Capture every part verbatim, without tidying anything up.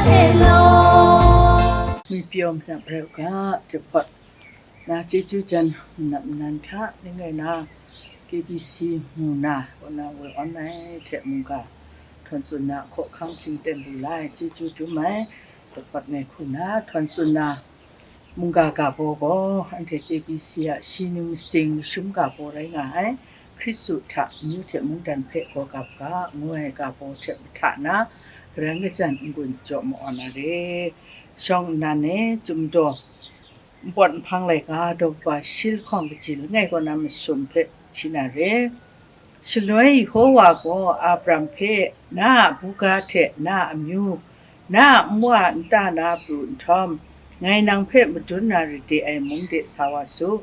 Hello. Ngwi pyaw manap rai u ga, hte hpawt na chyeju jan manap nnan hta, ning rai na, K B C mu na, kaw na woi awn ai hte mungga htawn tsun na, hkaw hkang hkying ten lu la ai, chyeju dum ai, hte hpawt ngai hku na htawn tsun na, mungga ga baw gaw, anhte K B C a shi ning masing lashum ga baw rai nga ai, Hkristu hta amyu hte mungdan hpe gaw gap ga, ngu ai ga baw hte mahta na, karan kajan n-gun jaw ma-aw na re. Shawng nnan e, Chyum daw, npawt nhpang laika daw kaba shi lahkawng kaji langai kaw na masum hpe hti na re. Shaloi Yehova gaw Abram hpe, "Na a buga hte na a amyu, na a nwa nta na pru nhtawm, ngai nang hpe madun na ra de ai mung de sa wa su.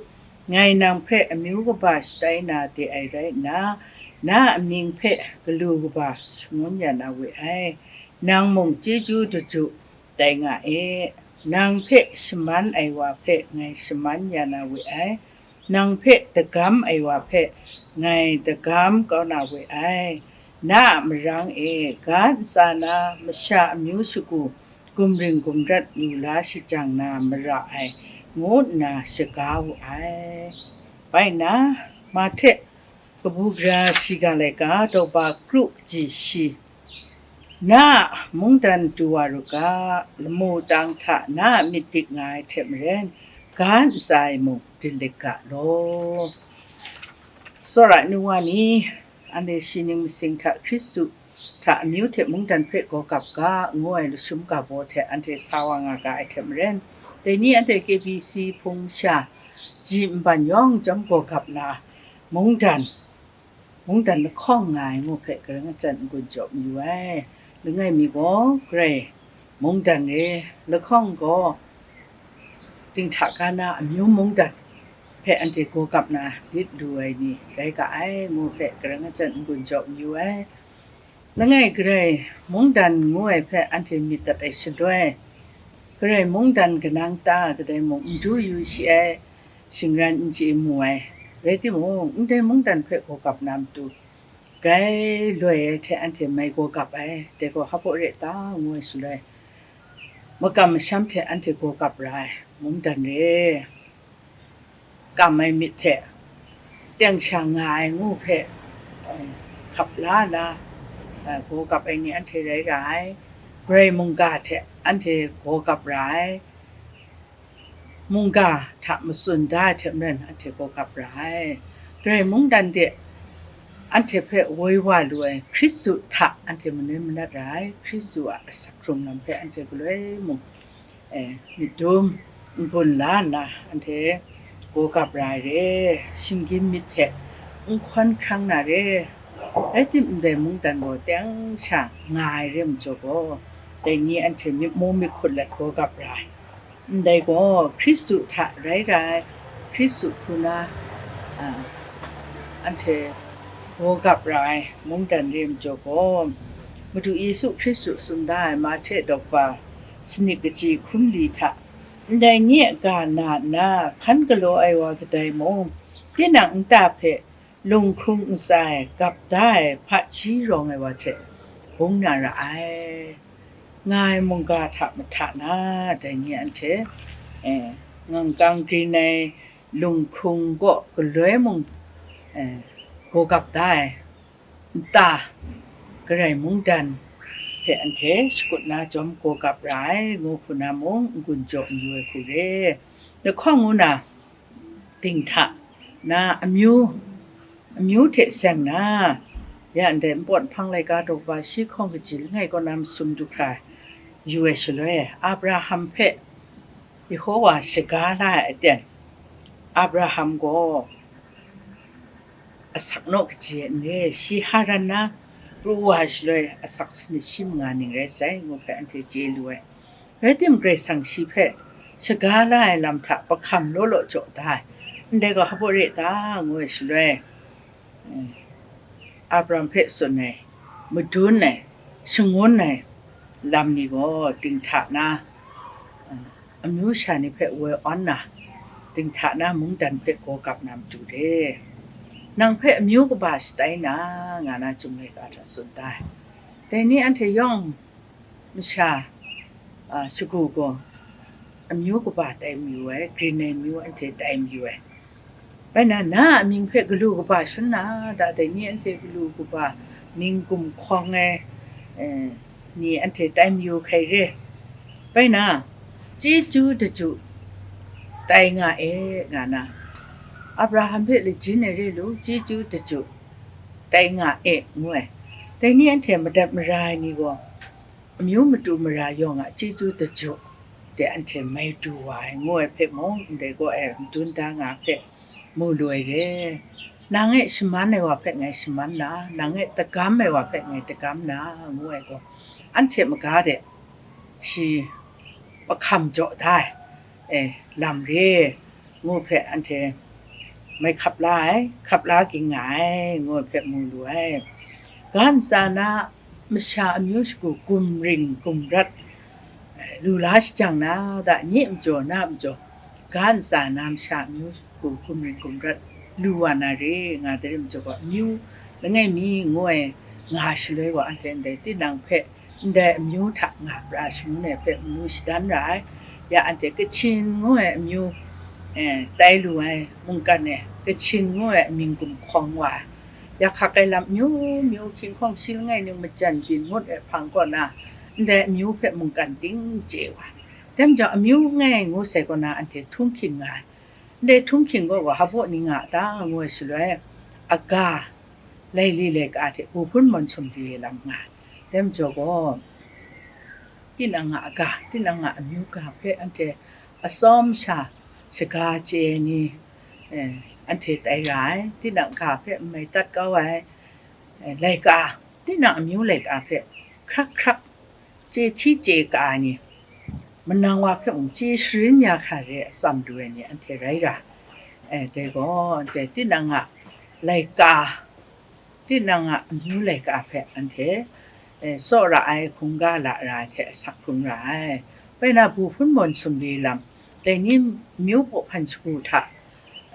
Ngai nang hpe amyu kaba shatai na de ai rai nna, na a mying hpe galu kaba shangun ya na we ai. Nang mung chyeju daju tai nga e. Nang hpe shaman ai wa hpe ngai shaman ya na we ai. Nang hpe dagam ai wa hpe ngai dagam kau na we ai. Na a marang e ga ntsa na masha amyu shagu gumring gumrat lu la shajang na mara ai, ngu nna shaga wu ai." Bai nna, Mahte kabu gara shiga laika daw kaba kru kaji shi, "Na a mungdan du wa ru ga, lamu tang hta na a myit dik nga ai hte maren, ga ntsa e mung dilik ga law." Tsawra ai nu wa ni, anhte shi ning masing hta Hkristu hta amyu hte mungdan hpe gaw gap ga, ngu ai lashum ga baw hte anhte sa wa nga ga ai hte maren, dai ni anhte K B C hpung masha ji nban yawng chyawm gaw gap na, mungdan, mungdan lahkawng nga ai ngu hpe karan kajan n-gun jaw mayu ai. Langai mi gaw, Karai mungdan re, lahkawng gaw dinghta ga na amyu mungdan hpe anhte gaw gap na lit lu ai ni rai ga ai, ngu hpe karan kajan n-gun jaw mayu ai. Langai Karai mungdan ngu ai hpe anhte myit dat ai shaloi, Karai mungdan kanang ta kadai mung n du yu shi ai, shingran n chye mu ai. Rai timung, ndai mungdan hpe gaw gap na matu, grai loi ai hte anhte mai gaw gap ai, dai gaw hpaw re ta ngu ai shaloi, makam masham hte anhte gaw gap ra ai, mungdan re, kam ai myit hte teng sha nga ai ngu hpe, eh, hkap la nna, eh, gaw gap ai ni anhte rai ra ai, Karai mungga hte anhte gaw gap ra ai, mungga hta matsun da ai hte maren anhte gaw gap ra ai. Karai mungdan de anhte hpe woi wa lu ai Hkristu hta anhte manoi manat ra ai, Hkristu a asak hkrung lam hpe anhte galoi mung, eh, myit dum n-gun la nna, anhte gaw gap ra ai re, shinggyim myit hte n hkawn hkrang na re. Rai tim, ndai mungdan gaw teng sha nga ai re majaw gaw, dai ni anhte myit mu myit hkut let gaw gap ra ai. Ndai gaw, Hkristu hta rai ra ai, Hkristu hku na, a, anhte gaw gap ra ai mungdan re majaw gaw, Madu Yesu Hkristu tsun da ai Mahte daw kaba sanit kaji hkun li hta, ndai nye a ga na nna hkan galaw ai wa kadai mung, tinang nta hpe lunghkrung ntsa e gap da ai hpaji rawng ai wa hte bung na ra ai, nga ai mungga hta mahta na, dai ni anhte, eh, ngangkang grin ai lunghkrung kaw galoi mung, eh, gaw gap da ai, nta, Karai mungdan hpe anhte shakut na jawm gaw gap ra ai, ngu hku na mung n-gun jaw n-yu ai hku re. Lahkawng ngu na, dinghta na amyu, amyu hte seng na, ya ndai npawt nhpang laika daw kaba shi hkawng kaji langai kaw na masum du hkra yu ai shaloi, Abraham hpe Yehowa shaga la ai aten, Abraham gaw asak naw kaji ai n re, shi Haran na pru wa ai shaloi, asak sanit shi manga ning rai sai, ngu hpe anhte chye lu ai. Rai tim, Karai Kasang shi hpe shaga la ai lam hta pahkam law law jaw da ai, ndai gaw hpaw re ta, ngu ai shaloi, Abraham hpe tsun ai, madun ai, shangun ai lam ni gaw dinghta na, amyu sha ni hpe woi awn na, dinghta na mungdan hpe gaw gap na matu re. Nang hpe amyu kaba shatai na, nga na Chyum laika hta tsun da ai. Dai ni anhte yawng masha a, shagu gaw amyu kaba tai mayu ai, Green ai myu anhte tai mayu ai. Bai na, na a mying hpe galu kaba shangun na, da dai ni anhte galu kaba ning gumhkawng ai, eh, ni anhte tai mayu hkai re. Bai na, chyeju daju tai nga e, nga na, Abraham hpe lajin ai re lu, chyeju daju tai nga e, ngu ai. Dai ni anhte madat mara ai ni gaw, amyu matu mara yawng a chyeju daju de anhte mai du wa ai, ngu ai hpe mung, ndai gaw e madun da nga hpe mu lu ai re. Nang e shaman ai wa hpe ngai shaman na, nang e dagam ai wa hpe ngai dagam na, ngu ai gaw, anhte maga de shi mahkam jaw da ai, e, lam re, ngu hpe anhte mai hkap la ai, hkap la ging nga ai, ngu hpe mu lu ai. Ga ntsa na masha amyu shagu gumring gumrat, eh, lu la shajang na, da, nye majaw, na majaw, ga ntsa na masha amyu shagu gumring gumrat lu wa na re, nga dai rim majaw gaw, amyu langai mi ngu ai nga shaloi gaw, anhte ndai tinang hpe ndai amyu hta nga pra shangun ai hpe manu shadan ra ai. Ya anhte Kachin ngu ai amyu, eh, tai lu ai mungkan e, Kachin ngu ai amying gumhkawng wa ai, ya hkak ai lam amyu myu, hkying hkawng shi langai ning majan byin ngut ai hpang kaw na, ndai amyu hpe mungkan ting chye wa ai. Dai majaw, amyu langai ngu sai kaw na, anhte htunghking nga ai. Ndai htunghking gaw, wa hpaw ni nga a ta, ngu ai shaloi, aga, laili laika hte bu hpun mawn sumli lam nga ai. Dai majaw gaw, tinang a aga, tinang a amyu ga hpe anhte atsawm sha, shaga chye ai ni, eh, anhte tai ra ai, tinang ga hpe n mai tat kau ai, eh, laika, tinang amyu laika hpe hkrak hkrak chye hti chye ka ai ni, manang wa hpe mung chye sharin ya hkra re ai atsam lu ai ni anhte rai ra ai. Dai gaw, dai tinang a laika, tinang a amyu laika hpe anhte, eh, tsawra ai, hkungga lara ai hte asak hkrung ra ai. Bai na, bu hpun mawn sumli lam, dai ni myu pawhpan shagu hta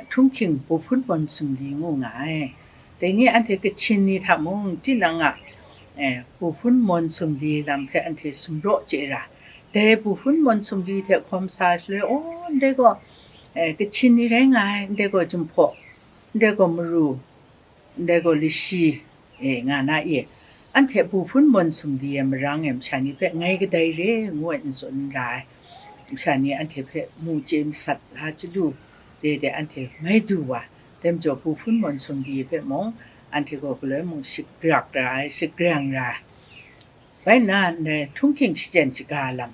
htunghking bu hpun mawn sumli ngu nga ai. Dai ni anhte Kachin ni hta mung tinang a, eh, bu hpun mawn sumli lam hpe anhte sumraw chye ra. Dai bu hpun mawn sumli hte hkawm sa shaloi, aw, ndai gaw, eh, Kachin ni rai nga ai, ndai gaw Jinghpaw, ndai gaw Maru, ndai gaw Lashi, e, nga na e, anhte bu hpun mawn sumli e marang e masha ni hpe ngai kadai re ngu ai n tsun n ra ai. Masha ni anhte hpe mu chye masat la chyalu de de anhte mai du wa, dai majaw bu hpun mawn sumli hpe mung anhte gaw galoi mung shagrak ra ai, shagrang ra ai. Bai nna, ndai htunghking shachyen shaga lam,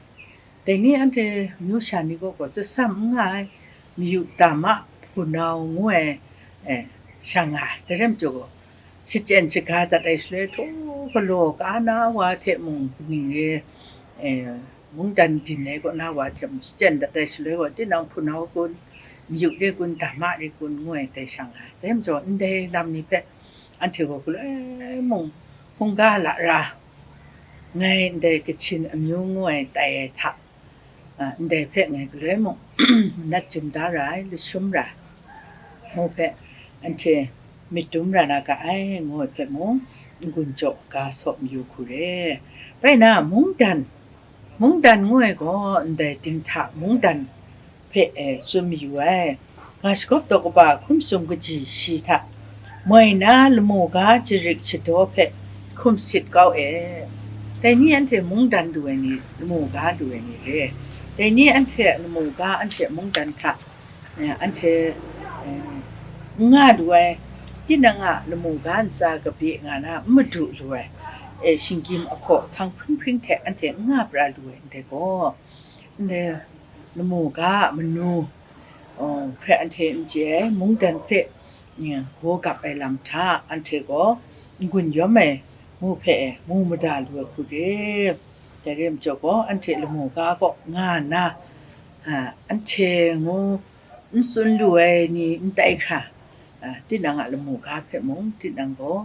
dai ni anhte myu sha ni kaw gaw tsasam n nga ai, mayu dama hpunau ngu ai, eh, sha nga ai. Dai rai majaw gaw, shachyen shaga dat ai shaloi, htaw galaw ka na wa hte mung, kaning re, eh, mungdan din ai kaw na wa hte mung, shachyen dat ai shaloi gaw, tinang hpunau kun, mayu re kun, dama re kun, ngu ai dai sha nga ai. Dai majaw, ndai lam ni hpe anhte gaw galoi mung hkungga lara, ngai ndai Kachin amyu ngu ai tai ai hta, a, ndai hpe ngai galoi mung manat jum da ra ai, lashum ra ai, ngu hpe anhte myit dum ra na ga ai, ngu ai hpe mung n-gun jaw ga saw mayu hku re. Bai na, mungdan, mungdan ngu ai gaw ndai dinghta mungdan hpe, e, tsun mayu ai. Nga shagawp daw kaba hkum sum kaji shi hta moi na lamu ga jarik shadaw hpe hkum sit kau e. Dai ni anhte mungdan lu ai ni, lamu ga lu ai ni re. Dai ni anhte lamu ga anhte mungdan hta, eh, anhte, eh, n nga lu ai, tinang a lamu ga ntsa kabye nga na n madu lu ai, eh, shinggyim ahkaw hkang hpring hpring hte anhte n nga pra lu ai ndai gaw, ndai lamu ga a manu, uh, hpe anhte n chye ai, mungdan hpe, mm, gaw gap ai lam hta anhte gaw n-gun yawm ai, ngu hpe mu mada lu ai hku re. Dai rai majaw gaw, anhte lamu ga kaw nga nna, a, anhte ngu n tsun lu ai ni n tai hkra, a, tinang a lamu ga hpe mung, tinang gaw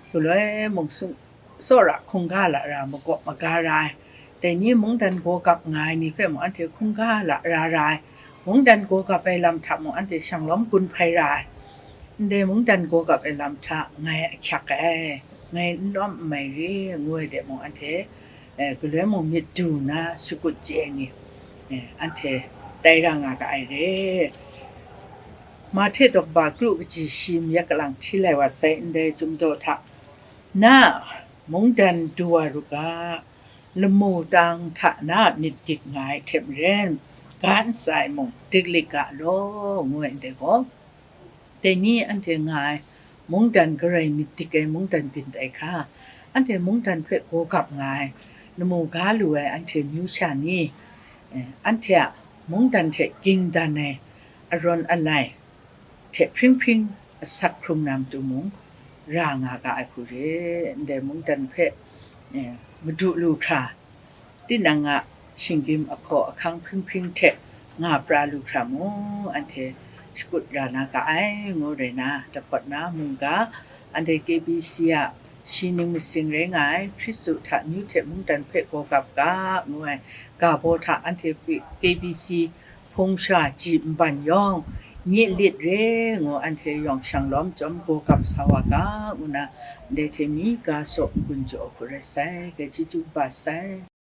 galoi mung sung, tsawra hkungga lara, magawp maga ra ai. Dai ni mungdan gaw gap nga ai ni hpe mung, anhte hkungga lara ra ai. Mungdan gaw gap ai lam hta mung, anhte shanglawm gun hpai ra ai. Ndai mungdan gaw gap ai lam hta ngai ahkyak ai, ngai n lawm n mai re, ngu ai de mung, anhte eh, galoi mung myit du nna shakut chye ai ni, eh, anhte tai ra nga ga ai re. Mahte daw kaba kru kaji shi mayat kalang hti lai wa sai, ndai chyum daw hta, na mungdan du wa ru ga, lamu tang hta na myit dik nga ai hte maren, ga ntsa e mung dik lik ga law, ngu ai ndai gaw, dai ni anhte nga ai mungdan garai myit dik ai mungdan byin tai hkra, anhte mungdan hpe gaw gap nga ai, lamu ga lu ai anhte myu sha ni, eh, anhte a mungdan hte ging dan ai arawn alai hte hpring hpring asak hkrung na matu mung, ra nga ga ai hku re, ndai mungdan hpe, eh, madu lu hkra, tinang a shinggyim ahkaw ahkang hpring hpring hte nga pra lu hkra mung, anhte shakut ra na ga ai, ngu rai na, dapawt na mungga, anhte K B C a shi ning masing rai nga ai, Hkristu hta amyu hte mungdan hpe gaw gap ga, ngu ai ga baw hta anhte K B C hpung sha ji nban yawng, nye lit re ngu anhte yawng shang lawm chyawm gaw gap sa wa ga, ngu na, ndai hte mi ga saw n-gun jaw hku rai sai, dai chyeju kaba sai.